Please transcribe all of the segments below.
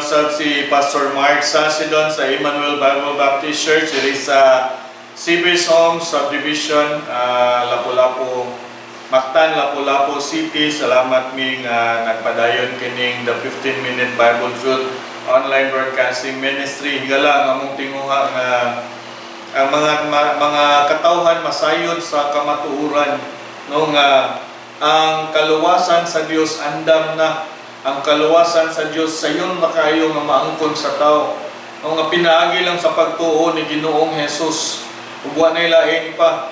usab si Pastor Mark Sasidon sa Emmanuel Bible Baptist Church diri sa Seabreeze Homes Subdivision, Lapu-Lapu, Mactan, Lapu-Lapu City. Salamat mi nga nagpadayon kining the 15 Minute Bible Truth Online Broadcasting Ministry. Higala, ang among tinguha nga ang mga katawhan masayod sa kamatuoran, no, nga ang kaluwasan sa Dios andam na. Ang kaluwasan sa Dios sayon na kaayo nga maangkon sa tao, no, nga pinaagi lang sa pagtuo ni Ginoong Jesus ug wa nay lain pa.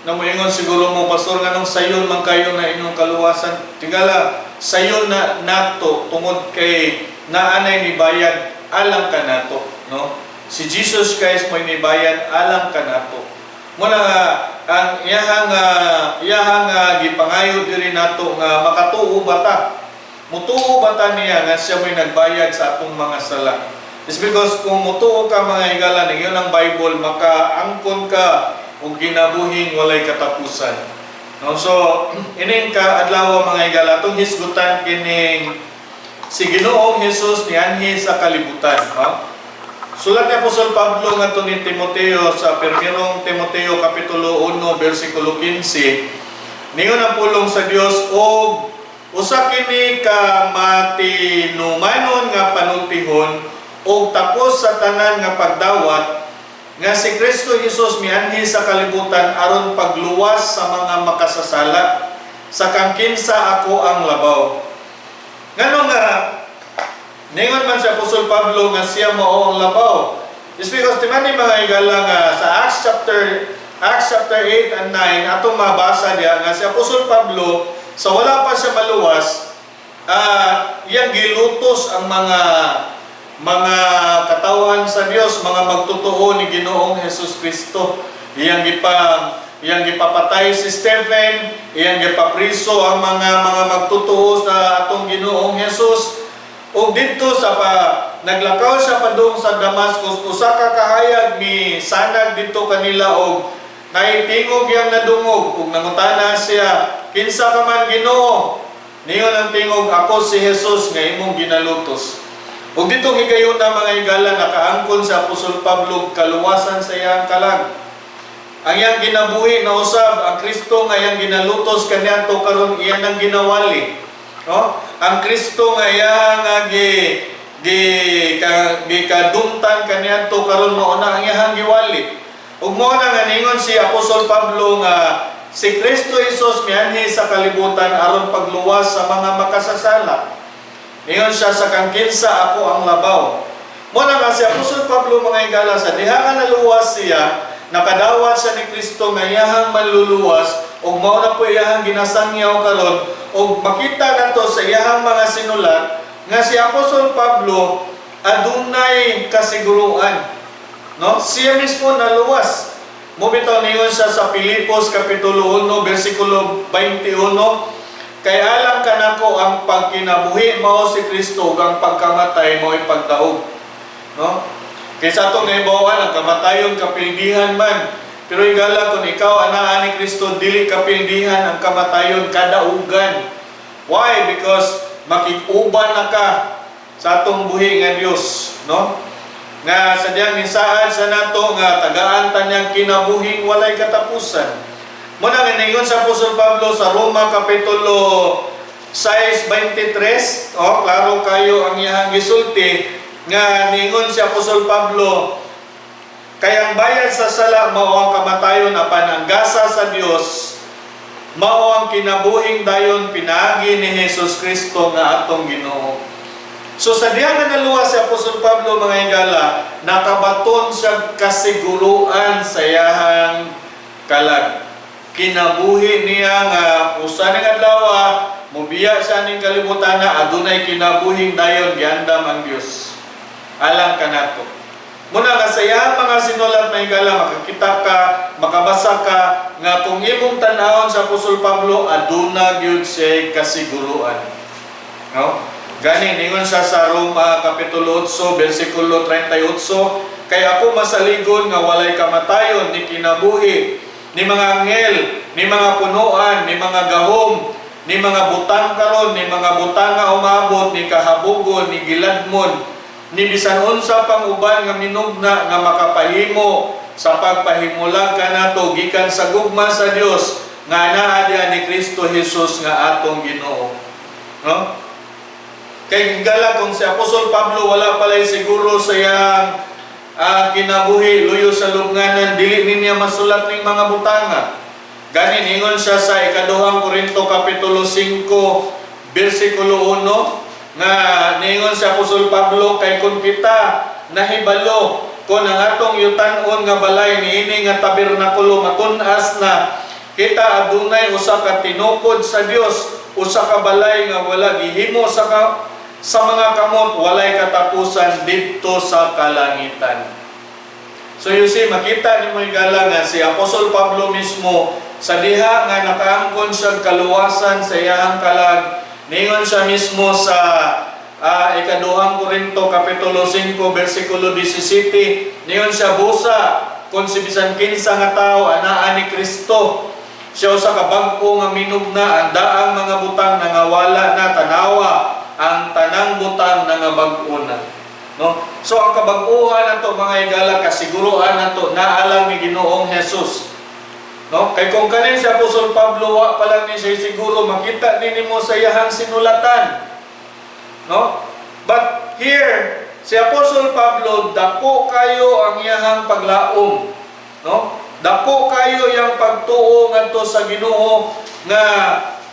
Na moingon siguro mo, "Pastor, nganong sayon man kayo na inyong kaluwasan?" Tigala, sayon na nato tungod kay naanay ni bayad alang kanato, no? Si Jesus Christ mo'y nibayad alang kanato. Muna nga ang iyahang gipangayo diri nato nga makatuo bata. Mutuo bata niya nga siya mo'y nagbayad sa atong mga sala. It's because kung mutuo ka, mga higala, ningon ang Bible, makaangkon ka og kinabuhing walay katapusan. No, so ining ka adlaw, mga higala, atong hisgutan kining si Ginoong Hesus nianhi sa kalibutan, no? Sulat ni Apostol Pablo ngadto ni Timoteo sa Primerong Timoteo kapitulo 1 bersikulo 15, ningon ang pulong sa Dios, "Og usa kini ka matinumanon nga panultihon og takos sa tanan nga pagdawat nga si Kristo Jesus mianhi sa kalibutan aron pagluwas sa mga makasasala, sa kang kinsa ako ang labaw." Ngano nga ningon man si Apostol Pablo nga siya mao ang labaw? It's because timani, mga higala, nga sa Acts chapter 8 and 9, atong mabasa diya nga si Apostol Pablo, sa wala pa siya maluwas, iyang gilutos ang mga katawhan sa Dios, mga magtotoo ni Ginoong Hesus Kristo. Iyang gipapatay si Stephen, iyang gipapriso ang mga magtotoo sa atong Ginoong Hesus. Ug didto sa pa naglakaw siya padung sa Damascus, usa ka kahayag mi sanag didto kanila og naitingog iyang nadungog ug nangutana siya, "Kinsa ka man, Ginoo?" Ningon ang tingog, "Ako si Jesus nga imong ginalutos." Ug didtong higayuna, mga higala, nakaangkon sa Apostol Pablo og kaluwasan sa iyang kalag. Ang iyang ginabuhi na usab ang Kristo nga iyang ginalutos kaniadto karon iyan ang ginawali. No? Ang Kristo nga iyang nga gi gi ka, gikadumtan kaniadto karon mao na ang iyang giwali. Ug mao na nga ningon si Apostol Pablo nga si Kristo Jesus mianhi sa kalibutan aron pagluwas sa mga makasasala. Ningon siya, "Sa kang kinsa ako ang labaw." Mo na nga si Apostol Pablo, mga higala, sa diha nga naluwas siya, nakadawat siya ni Kristo nga iyahang manluluwas ug mao na po iyahang ginasangyaw karon. Ug makita nato sa iyahang mga sinulat nga si Apostol Pablo adunay kasiguruan. No? Siya mismo naluwas. Mo bitaw ningon siya sa Pilipos kapitulo 1 bersikulo 21, "Kay alang kanako ang pagkinabuhi mao si Kristo ug ang pagkamatay mao'y pagdaog." No? Kay sa atong nahibaw-an, ang kamatayon kapildihan man. Pero higala, kung ikaw anaa ni Kristo, dili kapildihan ang kamatayon, kadaugan. Why? Because makig-uban na ka sa atong buhi nga Dios, no? Nga sa diyang nisaad sa nato nga tagaan ta niyang kinabuhing walay katapusan. Muna nga ningon sa Apostol Pablo sa Roma kapitulo 6:23, oh, klaro kayo ang iyang gisulti nga ningon si Apostol Pablo, "Kay ang bayad sa sala mao ang kamatayon, apan ang gasa sa Dios mao ang kinabuhing dayon pinaagi ni Jesus Kristo nga atong Ginoo." So sa diha nga naluwas si Apostol Pablo, mga higala, nakabaton siya kasiguruan sa iyahang kalag. Kinabuhi niya nga usa ning adlaw mobiya siya ning kalibutan na adunay kinabuhing dayon giandam ang Dios alang kanato. Muna nga sa iyang mga sinulat, mga higala, makakita ka, makabasa ka nga kung imong tan-awon sa Apostol Pablo, aduna gyud siya kasiguruan. No? Gani ningon siya sa Roma kapitulo 8 bersikulo 38, "Kay ako masaligon nga walay kamatayon ni kinabuhi ni mga anghel ni mga punuan ni mga gahom ni mga butang karon ni mga butang nga umabot ni kahabogon ni giladmon Ni bisan unsa pang uban nga minugna nga makapahimo sa pagpahimulag kanato gikan sa gugma sa Dios nga naa diha ni Kristo Jesus nga atong Ginoo. No? Kay higala, kung si Apostol Pablo wala pala'y siguro sa iyang kinabuhi luyo sa lubnganan, dili niya masulat ning mga butanga. Gani ningon siya sa Ikaduhang Korinto kapitulo 5 bersikulo 1 nga ningon si Apostol Pablo, "Kay kung kita nahibalo kung ang atong yutan-on nga balay niini nga tabernakulo matun-as na, kita adunay usa ka tinukod sa Dios, usa ka balay nga wala gihimo sa mga kamot, walay katapusan didto sa kalangitan." So you see, makita nimo, higala, nga si Apostol Pablo mismo, sa diha nga nakaangkon siya kaluwasan sa iyang kalag, ningon siya mismo sa Ikaduhang Korinto kapitulo 5 bersikulo 17, ningon siya, "Busa kung si bisan kinsa nga tawo anaa ni Kristo, siya usa ka bag-o nga minugna, ang daang mga butang nangawala na, tanawa, ang tanang butang nangabag-o na." No? So ang kabag-uhan nato, mga higala, kasiguruan nato naa lang ni Ginoong Jesus. No? Kay kung kanin si Apostol Pablo wa pa lang ni siya siguro, makita ni nimo sa iyahang sinulatan. No? But here si Apostol Pablo, dako kayo ang iyahang paglaom. No? Dako kayo yang pagtuo ngadto sa Ginoo nga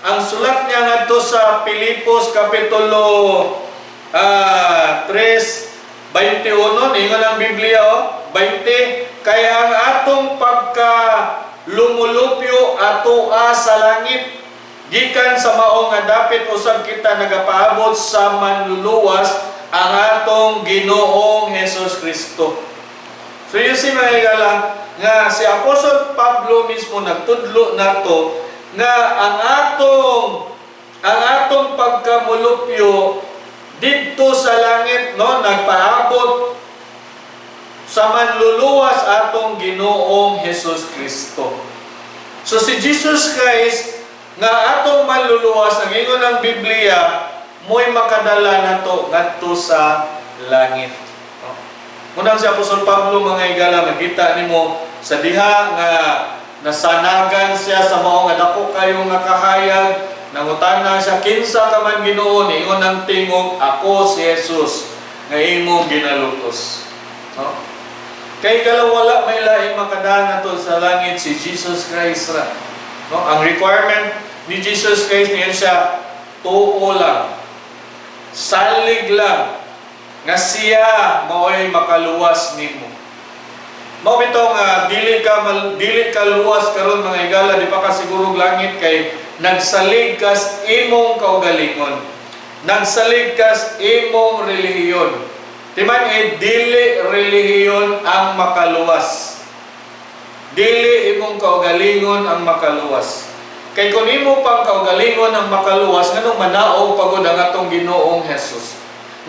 ang sulat niya ngadto sa Pilipos kapitulo 3:21, ningon ang Biblia, oh, 20, "Kay ang atong pagka lumulupyo atoa sa langit, gikan sa mao nga dapit usab kita nagapaabot sa manluluwas, ang atong Ginoong Hesus Kristo." So you see, mga higala, nga si Apostol Pablo mismo nagtudlo nato nga ang atong pagkamulupyo didto sa langit, no, nagpaabot sa manluluwas, atong Ginoong Hesus Kristo. So si Jesus Christ nga atong manluluwas, ang ingon ng Biblia, mo'y makadala nato ngadto sa langit. No? Munang si Apostol Pablo, mga higala, makita nimo sa diha nga nasanagan siya sa mao nga dako kayo nga kahayag, nangutana siya, "Kinsa ka man, Ginoo?" Niingon ang tingog, "Ako si Jesus nga imong ginalutos." No? Kay higala, wala may laing makadaan nato sa langit, si Jesus Christ ra. No? Ang requirement ni Jesus Christ niyan siya, tuo lang. Salig lang nga siya mao'y makaluwas nimo. Mao bitaw nga dili ka luwas karon, mga higala, di pa ka siguro langit kay nagsalig kas imong kaugalingon. Nagsalig kas imong relihiyon. Timan eh, dili relihiyon ang makaluwas. Dili imong kaugalingon ang makaluwas. Kay kung imo pang kaugalingon ang makaluwas, nganong manaog pagod ang atong Ginoong Jesus?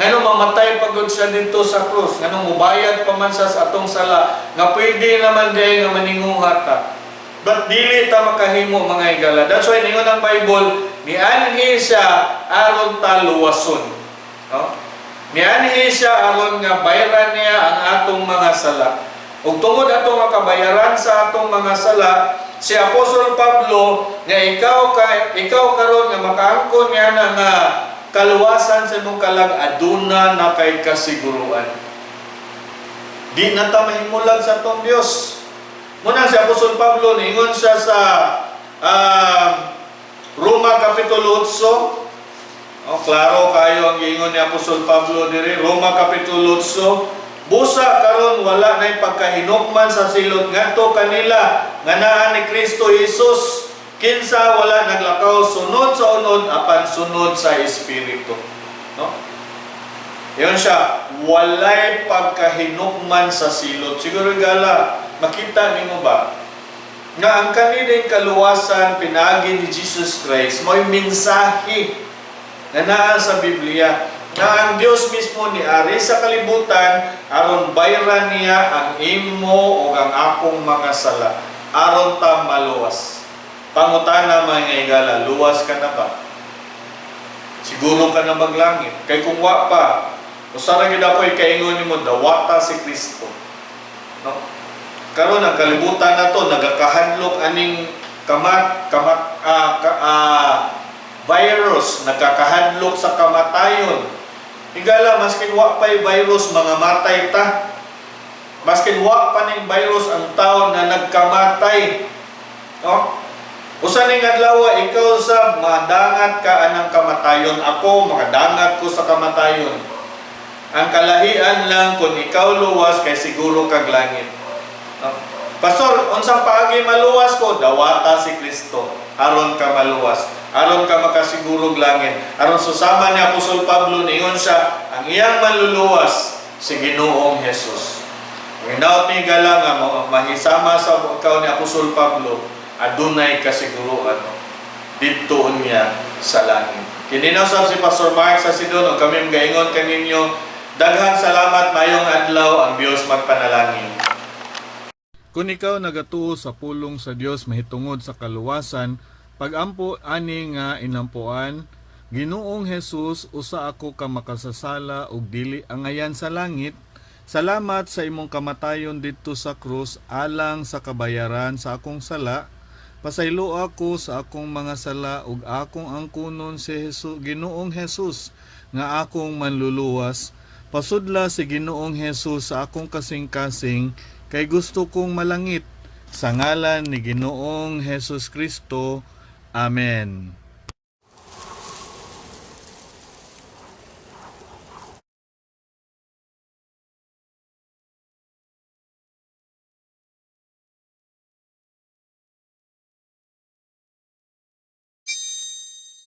Nganong mamatay pagod siya dito sa krus? Nganong mubayad pa man siya sa atong sala? Nga pwede naman diay nga maninguha ta. But dili ta makahimo, mga higala. That's why ningon ang Bible, nianhi siya aron ta luwason. No? Nianhi siya aron nga bayaran niya ang atong mga sala. Ug tungod ato nga kabayaran sa atong mga sala, si Apostol Pablo nga ikaw karon nga makaangkon niya na nga kaluwasan sa imong kalag, aduna na kay kasiguruan. Di na ta mahimulag sa atong Dios. Muna si Apostol Pablo, niingon siya sa Roma Kapitulo 8. Oh, klaro kayo ang giingon ni Apostol Pablo diri, Roma Kapitulo 8. "Busa karon wala nay pagkahinukman sa silot ngadto kanila nga naa ni Kristo Jesus, kinsa wala naglakaw sunod sa unod apan sunod sa Espiritu." No? Yun siya, walay pagkahinukman sa silot. Siguro, gala, makita nimo ba nga ang kanilang kaluwasan pinaagi ni Jesus Christ mo'y mensahe na naa sa Biblia nga ang Dios mismo ni ari sa kalibutan aron bayran niya ang imo o ang akong mga sala aron ta maluwas. Pangutana, mga higala, luwas ka na ba? Siguro ka na maglangit? Kay kung wa pa, Usa ra gyud ako ikaingon nimo, dawata si Kristo. No? Karon ang kalibutan nato nagakahadlok aning kamat kamat ah, ka, ah, virus, nagkakahadlok sa kamatayon. Higala, maskin wa pa'y virus, mga matay ta. Maskin wa pa ning virus, ang tao na nagkamatay. No? Usa ning adlaw, ikaw sa madangat ka anang kamatayon, ako makadangat ko sa kamatayon. Ang kalahian lang kung ikaw luwas kay siguro kag langit. No? Pastor, unsang paagi maluwas ko? Dawata si Kristo aron ka maluwas. Aron ka makasigurog langit. Aron susama ni Apostol Pablo, niingon siya, ang iyang manluluwas si Ginoong Jesus. Ang hinaut ni higala nga mahisama sa ikaw ni Apostol Pablo, adunay kasiguruan didto niya sa langit. Kini na usab si Pastor Mark sa Sidon ug kami magaingon kaninyo, daghang salamat, mayong adlaw, ang Dios magpanalangin. Kung ikaw nagatuo sa pulong sa Dios mahitungod sa kaluwasan, pagampo ani nga inampuan: "Ginoong Jesus, usa ako ka makasasala ug dili angayan sa langit. Salamat sa imong kamatayon didto sa krus alang sa kabayaran sa akong sala. Pasaylo ako sa akong mga sala ug akong angkunon si Jesus, Ginoong Jesus, nga akong manluluwas. Pasudla si Ginoong Jesus sa akong kasing-kasing kay gusto kong malangit. Sa ngalan ni Ginoong Jesus Kristo. Amen."